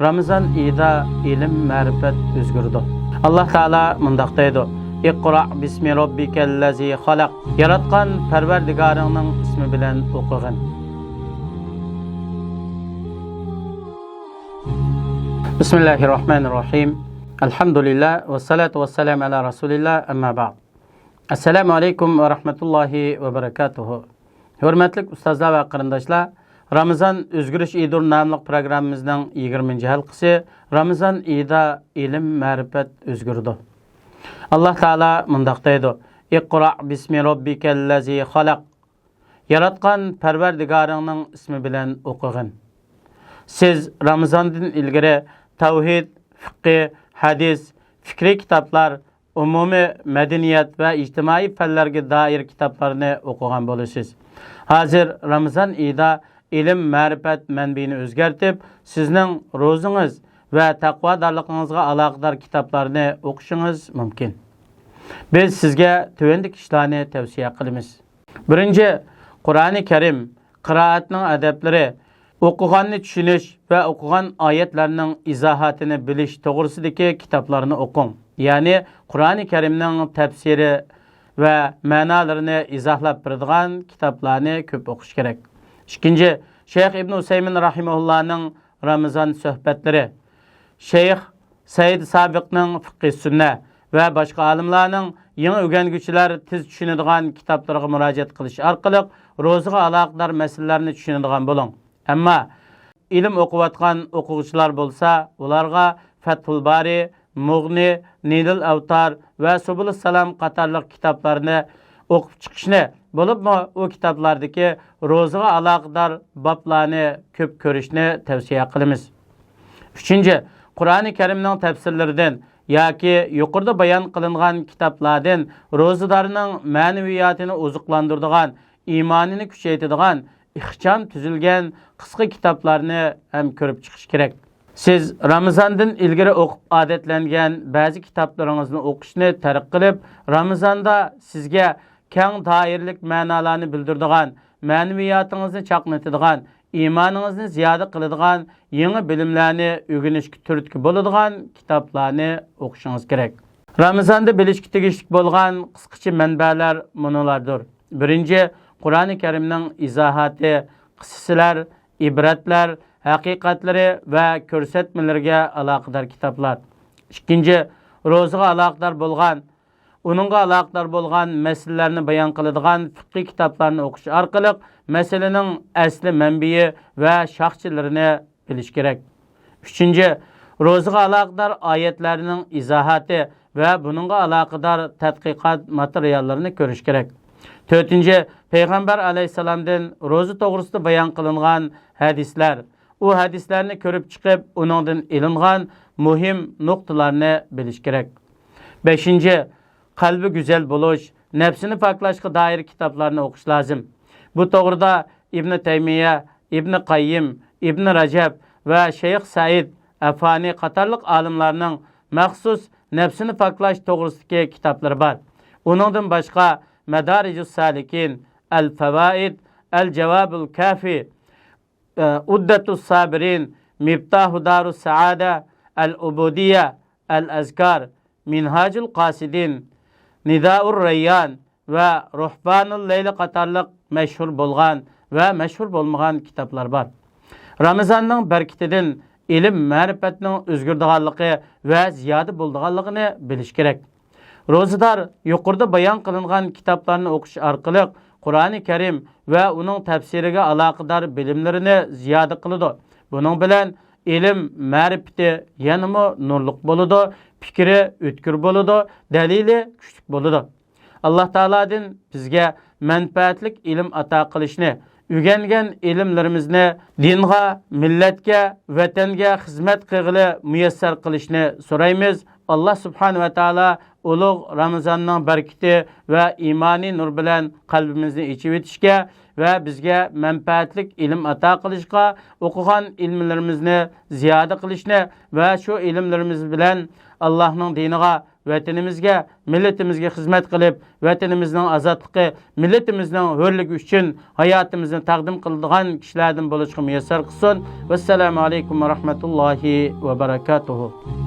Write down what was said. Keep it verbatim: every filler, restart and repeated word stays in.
رامىزان ئېيىدا ئىلىم، مەرىپەت ئۆزگىرىدۇ. ئاللاھ تائالا مۇنداق دەيدۇ: «ئىقرا بىسمى راببىكەللەزى خەلەق.» ياراتقان پەرۋەردىگارىڭنىڭ ئىسمى بىلەن ئوقۇغىن. بىسمىللاھىررەھمانىررەھىم. ئەلھەمدۇلىللاھ، ۋەسسالاتۇ ۋەسسالامۇ ئەلا رەسۇلىللاھ، ئەمما بەئد. ئەسسالامۇ ئەلەيكۇم ۋە رەھمەتۇللاھى ۋە بەرەكاتۇھۇ. ھۆرمەتلىك ئۇستازلار ۋە قېرىنداشلار، رامىزان ئۆزگىرىش ئىدۇر ناملىق پروگراممىمىزنىڭ يىگىرمىنچى ھالقىسى، رامىزان ئېيىدا ئىلىم، مەرىپەت ئۆزگىرىدۇ. ئاللاھ تائالا مۇنداق دەيدۇ: «ئىقرا بىسمى راببىكەللەزى خەلەق.» ياراتقان پەرۋەردىگارىڭنىڭ ئىسمى بىلەن ئوقۇغىن. سىز رامىزاندىن ئىلگىرى تەۋھىد، فىقھى، ھەدىس، پىكرىي كىتابلار، ئومۇمىي مەدەنىيەت ۋە ئىجتىمائىي پەنلەرگە دائىر كىتابلارنى ئوقۇغان بولىسىز. ھازىر رامىزان ئېيىدا ئىلىم، مەرىپەت مەنبىيىنى ئۆزگەرتىپ، سىزنىڭ روزىڭىز ۋە تەقۋادارلىقىڭىزغا ئالاقىدار كىتابلارنى ئوقۇشىڭىز مۇمكىن. بىز سىزگە تۆۋەندىكى ئىشلارنى تەۋسىيە قىلىمىز. بىرىنچى، قۇرئانى كەرىم، قىرائەتنىڭ ئەدەپلىرى، ئوقۇغاننى چۈشىنىش ۋە ئوقۇغان ئايەتلەرنىڭ ئىزاھاتىنى بىلىش توغرىسىدىكى كىتابلارنى ئوقۇڭ. يەنى قۇرئانى كەرىمنىڭ تەپسىرى ۋە مەنالىرىنى ئىزاھلاپ بېرىدىغان كىتابلارنى كۆپ ئوقۇش كېرەك. ئىككىنچى، شەيخ ئىبن ئۇسەيمىن رەھىمەھۇللانىڭ رامىزان سۆھبەتلىرى، شەيخ سەئىد سابىقنىڭ فىقھى سۈننە ۋە باشقا ئالىملارنىڭ يېڭى ئۆگەنگۈچىلەر تېز چۈشىنىدىغان كىتابلىرىغا مۇراجىئەت قىلىش ئارقىلىق روزىغا ئالاقىدار مەسىلىلەرنى چۈشىنىدىغان بولۇڭ. ئەمما ئىلىم ئوقۇۋاتقان ئوقۇغۇچىلار بولسا، ئۇلارغا فەتھۇل بارى، مۇغنى، نىيلۇل ئەۋتار ۋە سۇبۇلۇس سالام قاتارلىق كىتابلارنى ئوقۇپ چىقىشنى، بولۇپمۇ ئۇ كىتابلاردىكى روزىغا ئالاقىدار بابلارنى كۆپ كۆرۈشنى تەۋسىيە قىلىمىز. ئۈچىنچى، قۇرئانى كەرىمنىڭ تەپسىرلىرىدىن ياكى يۇقىرىدا بايان قىلىنغان كىتابلاردىن روزىدارنىڭ مەنىۋىياتىنى ئوزۇقلاندۇرىدىغان، ئىمانىنى كۈچەيتىدىغان ئىخچام تۈزۈلگەن قىسقا كىتابلارنى ھەم كۆرۈپ چىقىش كېرەك. سىز رامىزاندىن ئىلگىرى ئوقۇپ ئادەتلەنگەن بەزى كىتابلىرىڭىزنى ئوقۇشنى تەرك قىلىپ، رامىزاندا سىزگە كەڭ دائىرىلىك مەنالارنى بىلدۈرىدىغان، مەنىۋىياتىڭىزنى چاقنىتىدىغان، ئىمانىڭىزنى زىيادە قىلىدىغان يېڭى بىلىملەرنى ئۆگىنىشكە تۈرتكە بولىدىغان كىتابلارنى ئوقۇشىڭىز كېرەك. رامىزاندا بىلىشكە تېگىشلىك بولغان قىسقىچە مەنبەلەر مۇنۇلاردۇر. بىرىنچى، قۇرئانى كەرىمنىڭ ئىزاھاتى، قىسسىلەر، ئىبرەتلەر، ھەقىقەتلىرى ۋە كۆرسەتمىلىرىگە ئالاقىدار كىتابلار. ئىككىنچى، روزىغا ئالاقىدار بولغان، ئۇنىڭغا ئالاقىدار بولغان مەسىلىلەرنى بايان قىلىدىغان پىقھىي كىتابلارنى ئوقۇش ئارقىلىق مەسىلىنىڭ ئەسلى مەنبىيى ۋە شاخچىلىرىنى بىلىش كېرەك. ئۈچىنچى، روزىغا ئالاقىدار ئايەتلەرنىڭ ئىزاھاتى ۋە بۇنىڭغا ئالاقىدار تەتقىقات ماتېرىياللىرىنى كۆرۈش كېرەك. تۆتىنچى، پەيغەمبەر ئەلەيھىسسالامدىن روزا توغرىسىدا بايان قىلىنغان ھەدىسلەر، ئۇ ھەدىسلەرنى كۆرۈپ چىقىپ، ئۇنىڭدىن ئېلىنغان مۇھىم نۇقتىلارنى بىلىش كېرەك. بەشىنچى، قەلبى گۈزەل بولۇش، نەپسىنى پاكلاشقا دائىر كىتابلارنى ئوقۇش لازىم. بۇ توغرىدا ئىبنى تەيمىيە، ئىبنى قەييىم، ئىبنى رەجەب ۋە شەيخ سەئىد ئەفانى قاتارلىق ئالىملارنىڭ مەخسۇس نەپسىنى پاكلاش توغرىسىدىكى كىتابلىرى بار. ئۇنىڭدىن باشقا، مەدارىجۇس سالىكىن، ئەل فەۋائىد، ئەل جاۋابۇل كافى، ئۇددەتۇس سابىرىن، مىفتاھۇ دارۇس سائادە، ئەل ئۇبۇدىيە، ئەل ئەزكار، مىنھاجۇل قاسىدىن، نىدائۇر رەييان ۋە روھبانۇل لەيلى قاتارلىق مەشھۇر بولغان ۋە مەشھۇر بولمىغان كىتابلار بار. رامىزاننىڭ بەرىكىتىدىن ئىلىم، مەرىپەتنىڭ ئۆزگىرىدىغانلىقى ۋە زىيادە بولىدىغانلىقىنى بىلىش كېرەك. روزىدار يۇقىرىدا بايان قىلىنغان كىتابلارنى ئوقۇش ئارقىلىق قۇرئانى كەرىم ۋە ئۇنىڭ تەپسىرىگە ئالاقىدار بىلىملىرىنى زىيادە قىلىدۇ. بۇنىڭ بىلەن ئىلىم، مەرىپىتى يەنىمۇ نۇرلۇق بولىدۇ، پىكرى ئۆتكۈر بولىدۇ، دەلىلى كۈچلۈك بولىدۇ. ئاللاھ تائالادىن بىزگە مەنپەئەتلىك ئىلىم ئاتا قىلىشنى، ئۆگەنگەن ئىلىملىرىمىزنى دىنغا، مىللەتكە، ۋەتەنگە خىزمەت قىلغىلى مۇيەسسەر قىلىشنى سورايمىز. ئاللاھ سۇبھانەھۇ ۋە تائالا ئۇلۇغ رامىزاننىڭ بەرىكىتى ۋە ئىمانىي نۇر بىلەن قەلبىمىزنى ئېچىۋېتىشكە ۋە بىزگە مەنپەئەتلىك ئىلىم ئاتا قىلىشقا، ئوقۇغان ئىلىملىرىمىزنى زىيادە قىلىشنى ۋە شۇ ئىلىملىرىمىز بىلەن ئاللاھنىڭ دىنىغا ۋەتىنىمىزگە، مىللىتىمىزگە خىزمەت قىلىپ، ۋەتىنىمىزنىڭ ئازادلىقى، مىللىتىمىزنىڭ ھۆرلۈكى ئۈچۈن ھاياتىمىزنى تەقدىم قىلىدىغان كىشىلەردىن بولۇشقا مۇيەسسەر قىلسۇن. ۋەسسالامۇ ئەلەيكۇم ۋە رەھمەتۇللاھى ۋە بەرەكاتۇھۇ.